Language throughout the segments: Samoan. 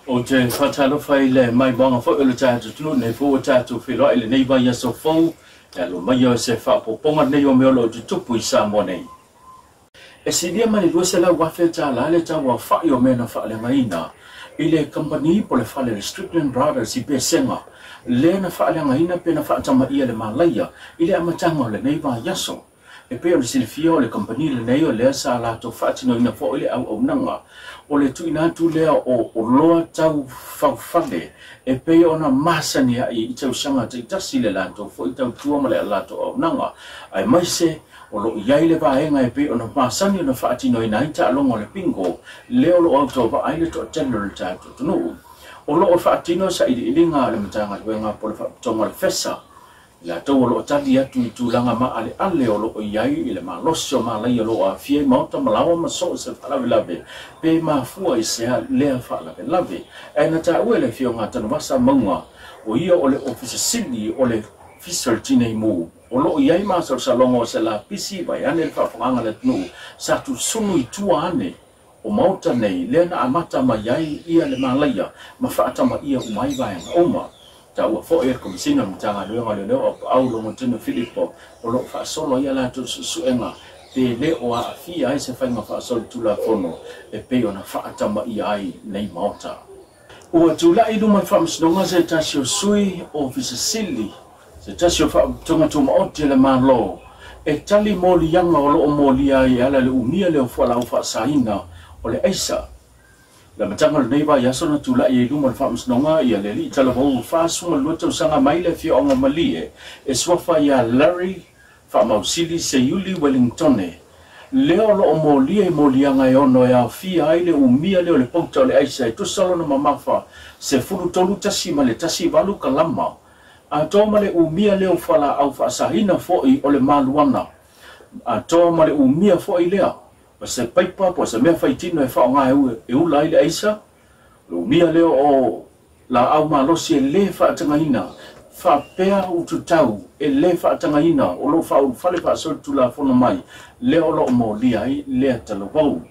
Ou te faatalofa i le maimoaga foi o le tatou atunuu nei foi ua tatou feiloai i lenei vaiaso fou e alo mai o se faaopoopoga lenei o mea o lo o tutupu i Samoa nei. E silia ma le $200,000 le tau aofai o mea na faaleagaina i le kamupani po o le fale o le Strickland Brothers i Pesega, lea na faaleagaina pe na faatamaia le malaia i le amataga o lenei vaiaso. E pei ona silafia o le kamupani lenei o lea sa latou faatinoina foi le auaunaga o le tuuina atu lea o oloa tau faufale e pei ona masani ai i tausaga taitasi le latou foi tautua ma le latou auaunaga, aemaise o lo o i ai le vaega e pei ona masani ona faatinoina ai taaloga o le bingo lea o lo o autovaa ai le toatele o le tatou atunuu. O lo o faatino sailiiliga a le Matagaluega po o le Faalapotopotoga o le FESA, i latou o lo o tali atu i tulaga maaleale o lo o i ai i le malosi o malaia o lo o aafia i maota ma laoa ma so o se faalavelave pe mafua i sea lea faalavelave. Ae na taua e le Afioga a Tanuvasa Mauga, o ia o le Ofisa Sili o le Ofisa o le Tinei Mu, o lo o i ai masalosaloga o se lapisi vaeane le faafofogaaga a le atunuu sa tusunu i tua ane o maota nei lea na amata mai ai ia le malaia ma faatamaia uma ai vaega uma. Taua foi e le Komesina o le Matagaluega o Leoleo Aupaau Logotino Filipo o lo o faasolo ai a latou suesuega pe le o aafia ai se faiga faasolitulafono e pei ona faatamaia ai nei maota. Ua tulai i luma o le Faamasinoga se tasi o sui Ofisa Sili, se tasi o Faalapotopotoga Tumaoti a le Malo e tali moliaga o lo o molia ai e ala i le umia lea o fualaau faasaina o le aisa. I le amataga o lenei vaiaso na tulai ai i luma o le Faamasinoga ia le alii talavou 42 tausaga mai le afioaga o Malie e suafa ia Larry Faamausili Seiuli Wellingtone, lea o lo o molia i moliaga e ono e aofia ai le umia lea o le pauta o le aisa e tusa lona mamafa 13.18 kalama, atoa ma le umia lea o fualaau faasaina foi o le maluana, atoa ma le umia foi lea o se paipa po o se mea faitino e faaaoga e ula ai le aisa, o le umia lea o laau malosi e lē faatagaina, faapea ututau e lē faatagaina o lo o faaulufale faasolitulafono mai lea o lo o molia ai lea talavou.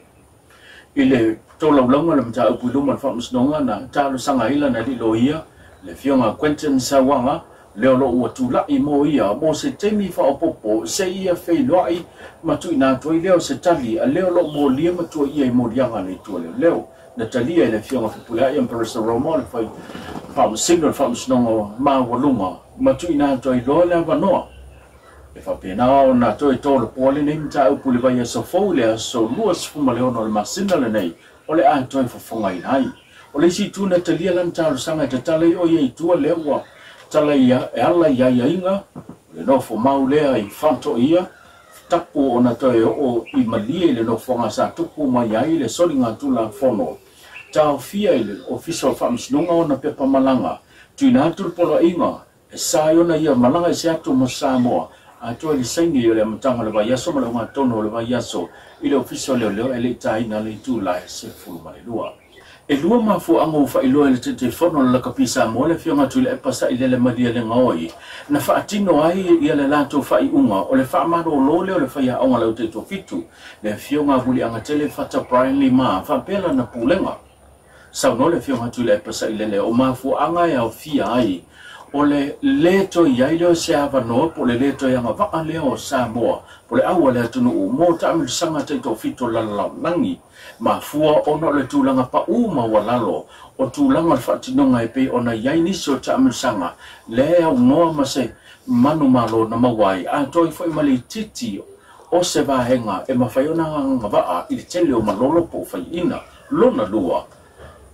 I le tolaulauga o le mataupu i luma o le Faamasinoga na talosaga ai lana alii loia, le Afioga Quentin Sauaga, lea o lo o ua tulai mo ia mo se taimi faaopoopo se ia feiloai ma tuuina atu ai lea o se tali a lea o lo o molia ma tuaia i moliaga a le Itu o Leoleo. Na talia e le Afioga Fepuleai Emperesa Roma o le fai faamasino o le Faamasinoga Maualuga ma tuuina atu ai loa le avanoa. E faapena ona toe tolopoa lenei mataupu i le vaiaso fou i le aso 26 o le masina lenei o le a toe fofogaina ai. O le isi itu na talia lana talosaga e tatala ai o ia i tua lea ua tala ia e ala i aiaiga o le nofo mau lea i Faatoia tapu ona toe oo i Malie i le nofoaga sa tupu mai ai le soliga Tulafono. Taofia i le Ofisa o Faamasinoga ona pepa malaga, tuuina atu le poloaiga e sa ai ona ia malaga i se atu mo Samoa, atoa i le saini o le amataga o le vaiaso ma le ogatotonu o le vaiaso i le Ofisa o Leoleo e le i taina le itula e 12. E lua mafuaaga ua faailoa e le Taitaifono o le Lakapi Samoa le Afioga Tuilaepa Sailele Malielegaoi na faatino ai ia le latou faaiuga o le faamalolo lea o le faiaoga a le Taitoafitu, le Afioga Muliagatele Fata Brian Lima faapea lana pulega. Saunoa le Afioga Tuilaepa Sailele o mafuaaga e aofia ai o le lē toe i ai lea o se avanoa po o le lē toe agavaa lea o Samoa po o le au a le atunuu mo taamilosaga taitoafitu o le lalolagi, mafua ona o le tulaga paū maualalo o tulaga o le faatinoga e pei ona i ai nisi o taamilosaga lea e aunoa ma se manumalo na maua ai atoa ai foi ma le itiiti o se vaega e mafai ona agavaa i le tele o malolo po o faiaina. Lona lua,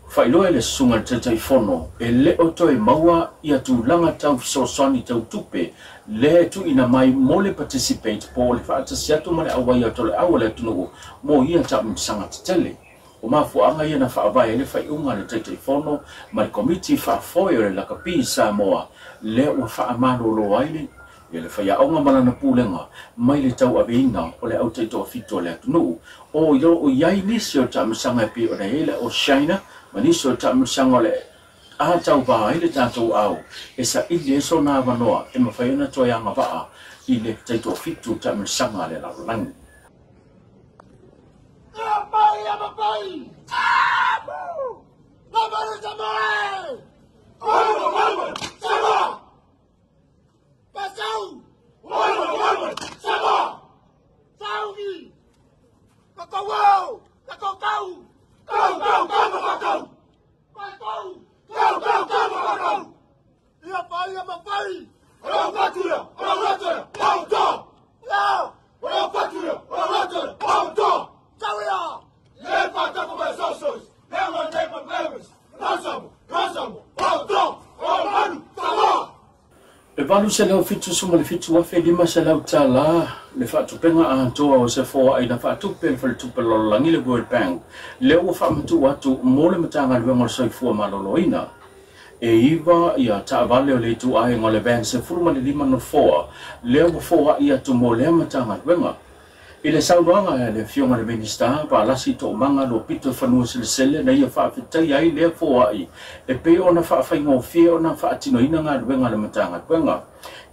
faailoa e le Susuga i le Taitaifono e le o toe maua ia tulaga tau fesoasoani tau tupe lea e tuuina mai mo le participate po o le faatasi atu ma le auai atu o le au a le atunuu mo ia taamilosaga tetele. O mafuaaga ia na faavae ai le faaiuga a le Taitaifono ma le Komiti Faafoe o le Lakapi i Samoa lea ua faamalolo ai le ia le faiaoga ma lana pulega mai le tauaveina o le au taitoafitu o le atunuu. O lo o i ai nisi o taamilosaga e pei ona i ai le Oceania ma nisi o taamilosaga o le a tauvā ai le tatou ao e saili ai sona avanoa e mafai ona toe agavaa i le taitoafitu taamilosaga a le lalolagi. Apai, apai! Apu! E $877,500 le faatupenga atoa o se foaʻi na faatupe le faletupe lalolagi le World Bank lea ua faamatuʻu atu mo le Matagaluega o le Soifua Maloloina. E 9 ia taavale o le ituaiga o le van 15 nofoa lea ua foaʻi atu mo lea Matagaluega. I le saunoaga a le Afioga i le Minisita Valasi Toomaga Lopito Fanua Selesele na ia faafetaia ai lea foaʻi e pei ona faafaigofie ona faatinoina galuega a le Matagaluega.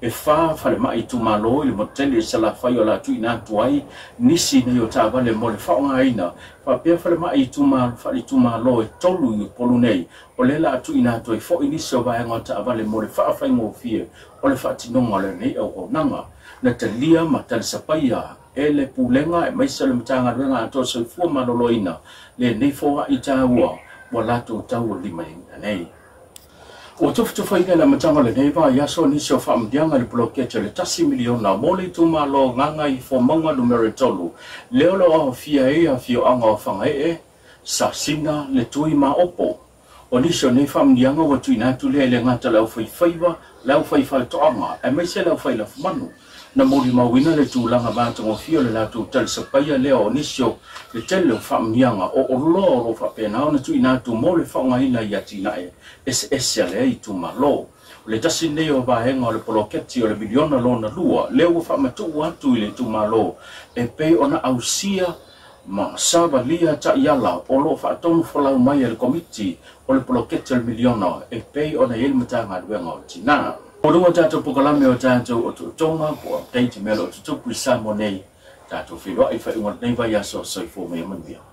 E 4 falemaʻi itumalo i le motele i Salafai o le a tuuina atu ai nisi nei o taavale mo le faaaogaina faapea falemaʻi faaitumalo e 3 i Upolu nei o lea la a tuuina atu ai foʻi nisi o vaega o taavale mo le faafaigofie o le faatinoga o lenei auaunaga. Na talia ma talisapaia e le pulega e maise o le Matagaluega atoa Soifua Maloloina lenei foaʻi taua ua latou taulimaina nei. Ua tufutufaina le amataga o lenei vaiaso nisi o faamanuiaga i le poloketi o le $1 miliona mo le itumalo Gagaifomauga numera 3 lea o lo o aofia ai afioaga o Fagaee, Sasina, le Tui ma Opo. O nisi o nei faamanuiaga ua tuuina atu lea i le gata o le aufaifaiva, le aufaifaletoaga aemaise le aufailafumanu. Na molimauina le tulaga matagofie o le latou talisapaia lea o nisi o le tele o faamanuiaga o oloa o lo o faapena ona tuuina atu mo le faaaogaina i atinae eseese a lea itumalo. O le tasi nei o vaega o le poloketi o le miliona lona lua lea ua faamatuʻu atu i le itumalo e pei ona ausia ma savalia taiala o lo o faatonufolau mai e le komiti o le poloketi o le miliona e pei ona i ai le Matagaluega o Tinā. O luga tatou polokalame o tatou o tuutoga po o update mea o lo o tutupu i Samoa nei. Tatou feiloai faaiuga o lenei vaiaso. Soifua ma ia manuia.